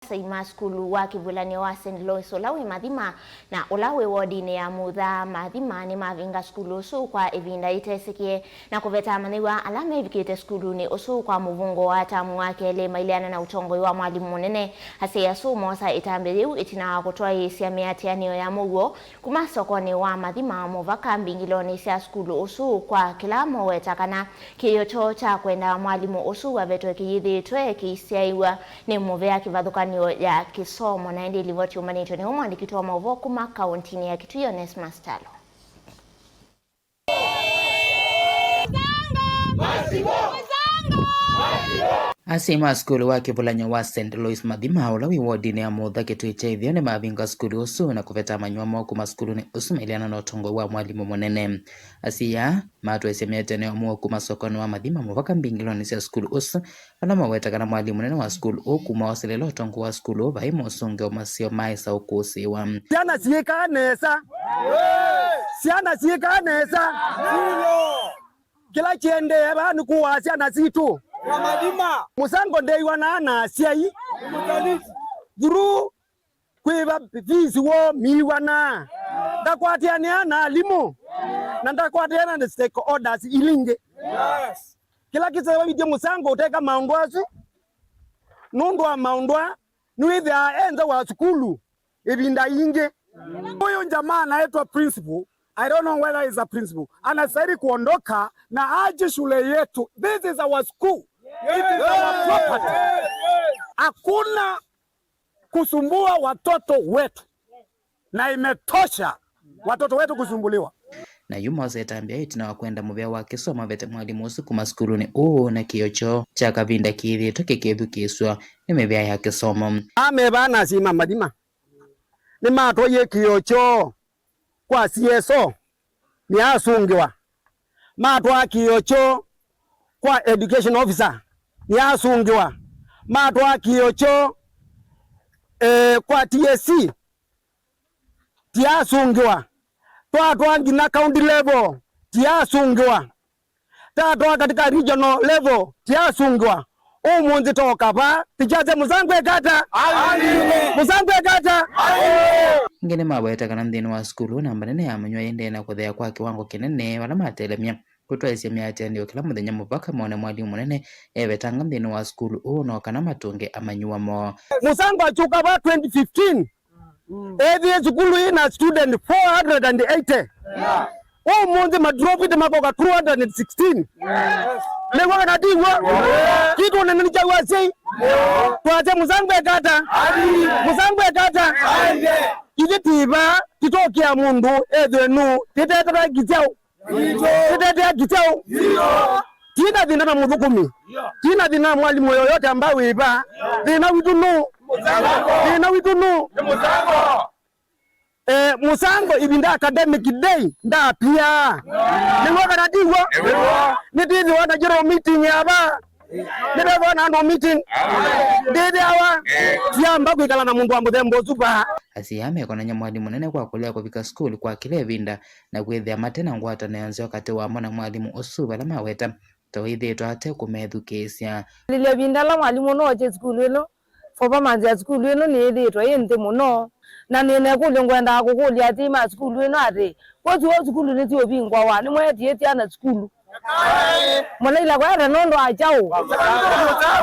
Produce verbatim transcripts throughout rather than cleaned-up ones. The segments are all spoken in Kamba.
Asyai ma sukulu wa kĩvulany'o wa Saint Louis ũla wĩ Mathima na ũla wĩ wodinĩ ya Mutha Mathima nĩmavinga sukulu ũsu kwa ĩvinda yĩtesĩkĩe na kũveta amanyĩw'a ala mevikĩte sukulunĩ ũsu kwa mũvũngũ wa tamu wa kelĩ maileana na ũtongoi wa mwalimũ mũnene. Asyai asu moosa ĩtambya yĩu ĩtina wa kũtwaĩĩsya mĩatĩanĩo ya mũuo kuma sokonĩ wa Mathima mũvaka mbingĩlonĩ sya sukulu ũsu kwa kĩla moweta kana kĩĩo kyoo kya kwenda mwalimũ ũsu wavetwe kĩyĩthĩĩtwe kĩisyaĩw'a nĩ mũvea kĩvathũkany'o ya kĩsomo. Na ĩndĩ livoti yũmanĩtwe nĩ mũandĩki witũ wa maũvoo kuma kaũntinĩ ya Kitui, Onesmus Talo. Asyai ma sukulu wa kĩvulany'o wa Saint Louis Mathima, ũla wĩ wodinĩ ya Mutha Kitui kya Ĩtheo, nĩmavinga sukulu ũsu na kũveta amanyĩw'a moo kuma sukulunĩ ũsu maileana na ũtongoi wa mwalimũ mũnene. Asyai aa matwaĩĩsye mĩatĩanĩo ya mũuo kuma sokonĩ wa Mathima mũvaka mbingĩlonĩ sya sukulu ũsu, vala maweta kana mwalimũ mũnene wa sukulu ũũ kuma wasilĩla ũtongoi wa sukulu ũũ vai mosũngĩo maseo maaĩsa ũkũsĩĩwa. Syana syĩkaa nesa. Syana syĩkaa nesa. Kĩla kĩendee vaa nĩ kũaa syana sitũ. Mũsango ndĩiwanaa na asyai. Through kwĩva fees woo miiwanaa. Ndakwatĩanĩa na alimũ. Na ndakwatĩana na stakeholders ila ingĩ. Kĩla kĩsevavĩtye mũsango ũteka maũndũ asu. Nũndũ wa maũndũ aa, nĩwĩthĩaa e nza wa sukulu ĩvinda yingĩ. Huyu jamaa anaitwa principal. I don't know whether he's a principal. Anastahili kuondoka na aache shule yetu. This is our school. It is our property. Hakuna kusumbua watoto wetu. Na imetosha watoto wetu kusumbuliwa. Na yu moosa ĩtambya ĩtina wa kwenda mũvea wa kĩsomo avete mwalimũ ũsu kuma sukulunĩ ũũ na kĩĩo kyoo kya kavinda kĩĩthĩĩtwe kĩkĩthukĩĩsw'a nĩ mĩvea ya kĩsomo. Ameva na asyai ma Mathima nĩmatwaie kĩĩo kyoo kwa C S O, nĩasũngĩwa. Matwaa kĩĩo kyoo kwa education officer, nĩasũngĩwa. Matwaa kĩĩo kyoo, eh, kwa T S C, tiasũngĩwa. Twatwaa nginya county level, tiasũngĩwa. Tatwaa katika regional level, tiasũngĩwa. Ũmũnthĩ toka vaa, tĩkyasya mũsango ekata? Mũsango ekata? Ĩngĩ nĩmaweta kana nthĩnĩ wa sukulu, namba nene ya amanyĩw'a yĩendee na kũtheea kwa kĩwango kĩnene, vala matelemya kũtwaĩĩsya mĩatĩanĩo kĩla mũthenya mũvaka mone mwalimũ mũnene evetanga nthĩnĩ wa sukulu ũũ no kana matũnge amanyĩw'a moo. Mũsango akyũka vaa twenty fifteen. Ethĩe sukulu ĩna student four hundred and eighty. Ũmũnthĩ madropite makoka two hundred and sixteen. Nĩw'o kana tiw'o? Kitũnene nĩ kyaũ asyai? Twasya mũsango ekata? Mũsango ekata? Ithyĩ twĩ vaa tũtokĩa mũndũ ethĩwe nũũ, tĩtetetea kĩsyaũ? Tĩtetea kĩsyaũ? Tina thĩna na mũthũkũmi. Tina thĩna na mwalimũ yoyote ambaye wĩ vaa. Thĩna witũ nũũ? Thĩna witũ nũũ? Eh, mũsango ĩvinda academic day ndapia. Nĩw'o kana tiw'o? Nĩtwĩthĩwa na general meeting ya vaa. Nĩvethĩwa na andũ meeting. Ndĩthĩawa. Tiamba kwĩkala na mũndũ wa mũthemba ũsu vaa. Asyai aa mekonany'a mwalimũ mũnene kwa kũlea kũvika sukulu kwa kĩla ĩvinda na kwĩthĩa mate na ngwatanĩo nzeo katĩ wamo na mwalimũ ũsu, vala maweta ta wĩthĩĩtwe ate kũmethukĩĩsya. Lilya ĩvinda ĩla mwalimũ ũno wokye sukulu ĩno, performance ya sukulu ĩno nĩyĩthĩĩtwe yĩ nthĩ mũno, na nĩ na ĩkũlyo ngwendaa kũkũlya asyai ma sukulu ĩno atĩ, kwosĩ woo sukulu nĩsiũvingwa wa nĩmweetie syana sukulu? Mũlaila kwete nũndũ wa kyaũ?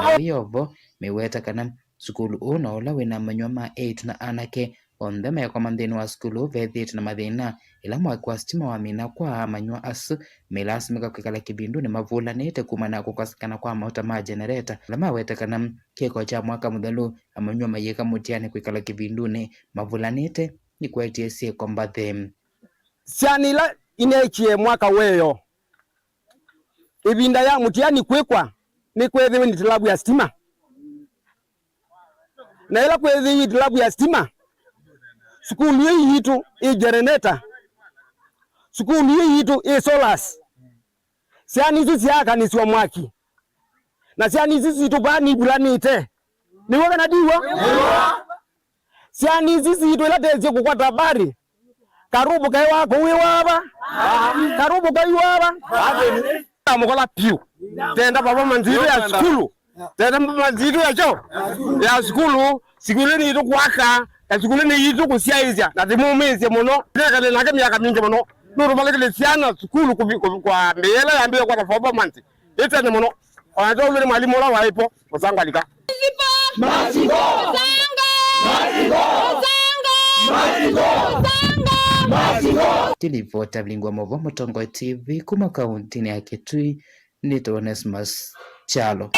Nayo yovo mĩweta kana sukulu ũũ na ũla wĩna amanyĩw'a ma eĩtu na anake, onthe meekoma nthĩnĩ wa sukulu ũũ vethĩĩtwe na mathĩna. Ĩla mwaki wa sitima wamina kwa amanyĩw'a asu, melasimĩka kwĩkala kĩvindunĩ mavũlanĩte kumana na kũkosekana kwa mauta ma genereta. Ĩla maweta kana kĩko kya mwaka mũthelu, amanyĩw'a mayĩka mũtiani kwĩkala kĩvindunĩ mavũlanĩte nĩkwetie syĩko mbathĩ. Syana ila ineekie mwaka wĩoo, ĩvinda ya mũtiani kwĩkwa nĩkweethĩwe nĩ itilavu ya sitima. Na ĩla kwĩthĩiwe itilavu ya sitima, sukulu ĩĩ yitũ ĩ generator, sukulu ĩĩ yitũ ĩ solars. Syana isu syaakanĩsw'a mwaki, na syana isu sitũ vaa nivulanĩte. Nĩw'o kana tiw'o? Syana isu sitũ ila tesĩ kũkwata habari, karubu kai wako wĩ wava, karubu kai wava. Amũkola piũ. Tenda performance yitũ ya sukulu. Tenda performance yitũ ya kyo? Ya sukulu. Sukulu nĩ yitũ kwaka, na sukulu nĩ yitũ kũsyaĩĩsya, na tũmũmĩĩsye mũno. Nĩekale nake myaka mingĩ mũno. Nũndũ valekele syana sukulu kũvi-, kũvi-, kwambĩĩa ĩla yambĩĩe kwata four months. Ĩ tene mũno. O na twaumĩle mwalimũ ũla waĩ vo, Mũsanga alika. Tilivota Vilingwa Movo, Mũtongoi T V, kuma kauntinĩ ya Kitui, nĩtawa Onesmus Kyalo.